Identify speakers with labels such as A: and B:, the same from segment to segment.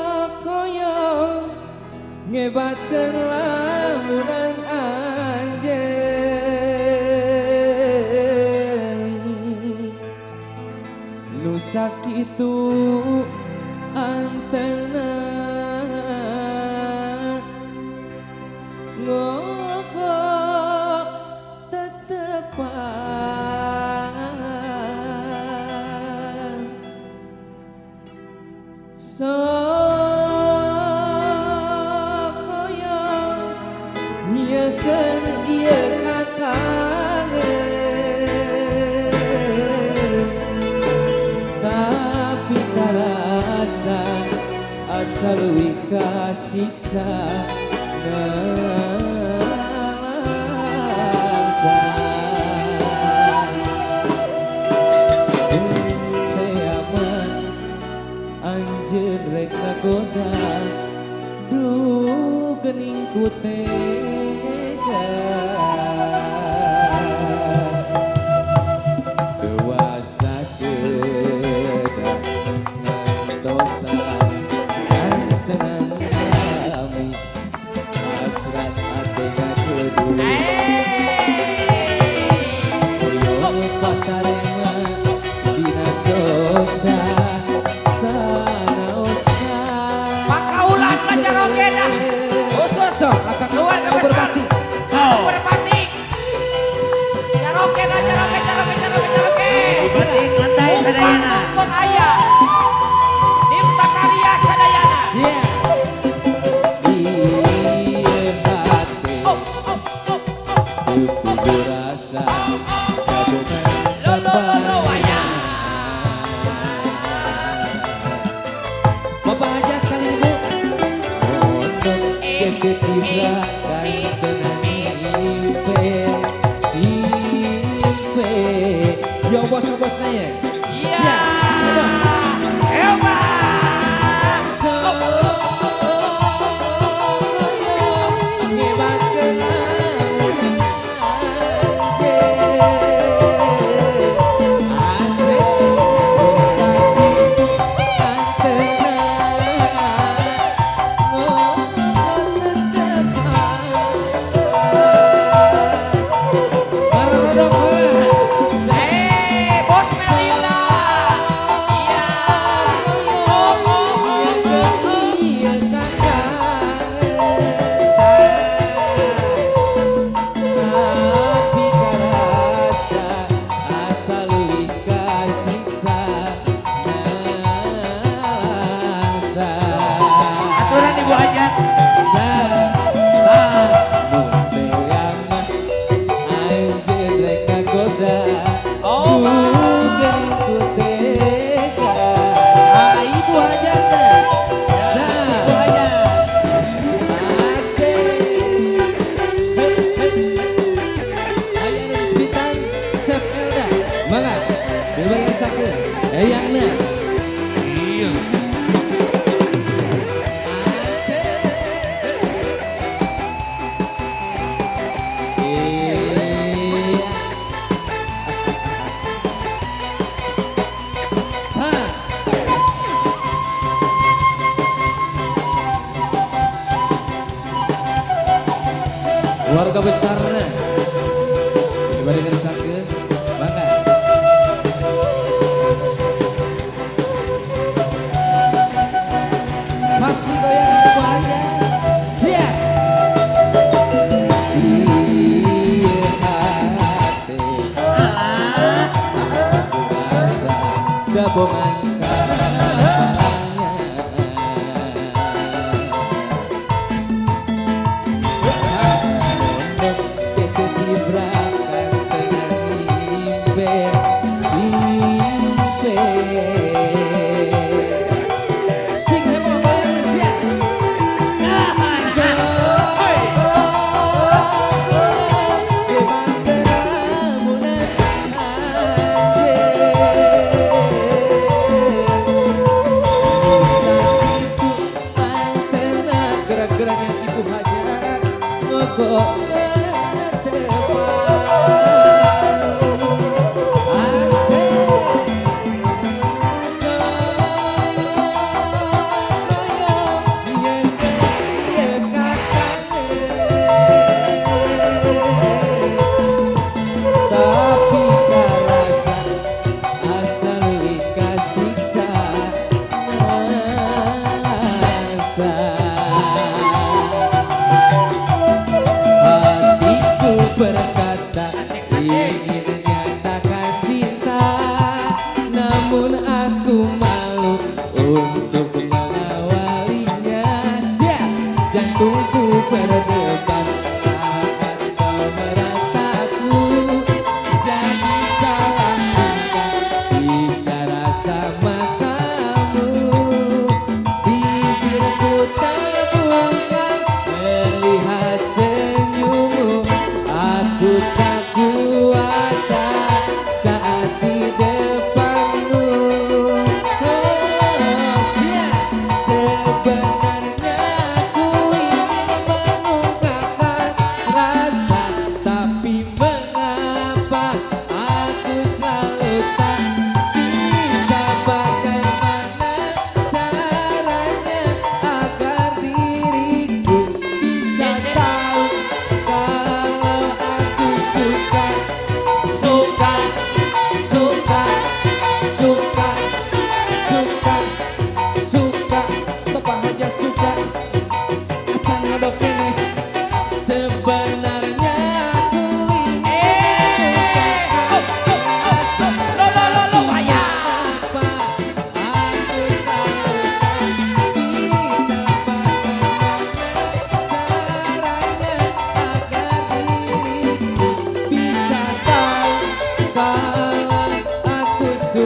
A: Sokoyo ngebatkeun lamunan anjeun nu sakitu antena ngoko tetepan sokoyo nyiekeun ieu kakangen tapi karasa asa leuwih kasiksa nalangsa. Teaman anjeun rek ngagoda duh geuning ku tega dewasa kedah ngantosan kantenan kami hasrat ate ngakedul koyo patarema dina soca sanaosa
B: Pakaulan lah jaroge dah. Khusus
A: sok akang
B: keluarga
A: anu
B: besar.
A: berbakti
B: Berpati. Jaroge dah jaroge jaroge jaroge jaroge.
C: Batik lantai sadayana.
B: Upah aya. Tim Bakaria sadayana.
A: Siap. Ieu hate
B: Oh, oh, oh, oh.
A: teu kudu rasa kabogan
B: Lo lo lo lo aya.
A: Bapak hajat kali ibu Mondok gede tibra kantenan impe simpe. Yo bos-bosnya ya.
B: Iya.
A: Siap.
B: Hebat. Eh, bos Melila. Iya. Oh, oh, oh, oh, oh.
A: Tapi karasa asa leuwih kasiksa nalangsa.
C: Aturan Ibu Hajat.
A: Sa sa mun teu anjeun rek kagoda
B: Oh.
A: geuning ku tega. Ah, Ibu Hajatna. Sa
C: Ibu Hajat.
A: Asik. Hei, hei, hei. Aya nu disebitan Chef Elda. Mangga, dibarengasakeun. Eyangna.
C: Iya.
A: Asik. Iya. Sa. Keluarga besarna dibarengasakeun. Mangga. Masih goyangan Ibu Hajat. Siap. Ieu hate rasa dabongan kapalnya. Mondok kece cibrakan dengan impe simpe. Sing heboh goyangna siap.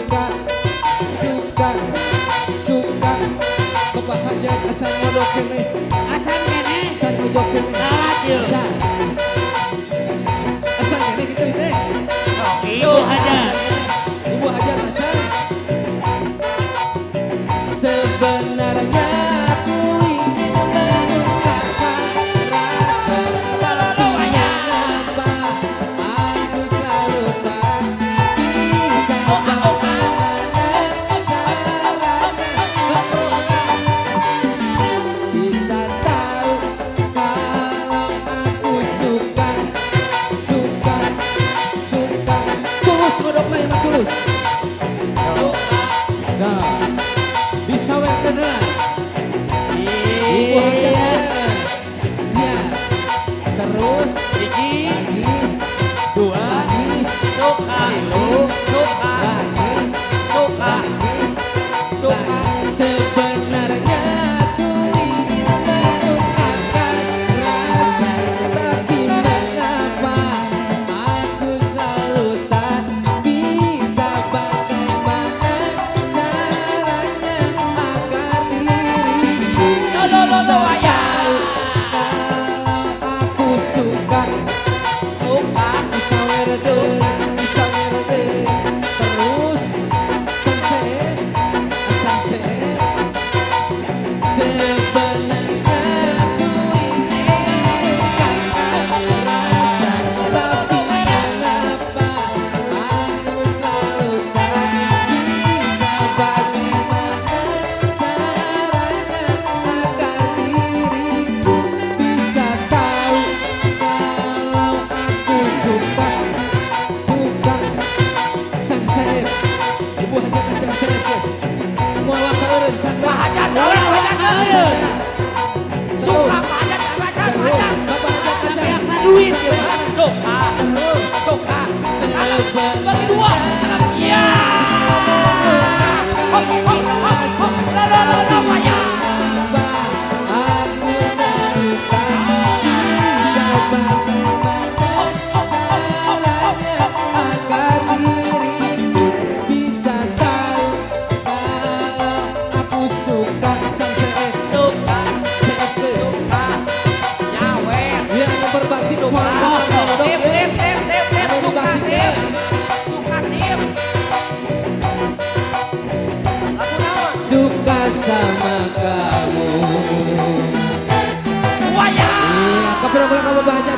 A: suka, suka, suka. Bapak Hajat acan ngodok keneh.
C: Acan keneh.
A: Acan ngodok keneh.
C: Salat yeuh.
A: Acan. Acan keneh kitu teh.
C: Ibu Hajat.
A: Ibu Hajat acan. Sebenarnya aku ingin mengungkapkan rasa, tapi mengapa aku selalu tak bisa. Bagaimana caranya bisa tahu kalau aku suka, suka, suka. Tulus ngodokna ieu mah tulus. Nah, disawerkeun heula. Ibu Hajat siap. Terus
B: Hiji,
A: lagi,
B: dua,
A: lagi,
B: suka, suka,
A: lagi,
B: suka,
A: lagi,
B: suka.
A: Sebenarnya aku ingin mengungkapkan rasa, tapi mengapa aku selalu tak bisa. Bagaimana caranya agar diriku
B: Lo lo lo lo
A: bisa
B: ayah.
A: tahu kalau aku suka.
B: Suka,
A: Disawerkeun, disawerkeun. Terus can seueur, can seueur. Sebenarnya aku ingin mengungkapkan rasa, tapi mengapa aku selalu tak bisa. Bagaimana caranya agar diriku bisa tahu kalau aku suka, suka. Can seueur. Ibu Hajat can seueur teh. Moal wakeureun can
B: Pak Hajat,
C: Moal wakeureun.
B: Suka Pak Hajat, Pak Hajat, Pak Hajat.
A: Bapak Hajat acan.
C: Beakna duit yeuh.
B: Suka,
A: Terus.
B: Suka. Bagi dua. Iya. Hop, hop, hop, hop. Lo lo lo lo ayah.
A: Aku selalu tak bisa. Bagaimana caranya agar diriku bisa tahu kalau aku suka. Can seueur,
B: Suka,
A: seueur.
B: Suka. Nyawer.
A: Ya anu berbakti
B: Suka.
A: moal suka ngodok
B: Tip,
A: ye.
B: tip, tip, tip, tip.
A: Anu
B: Suka,
A: berbakti
B: tip.
A: teh.
B: Suka, tip. Lagu naon?
A: Suka sama kamu.
B: Wayah.
A: Iya, kapan kamu baca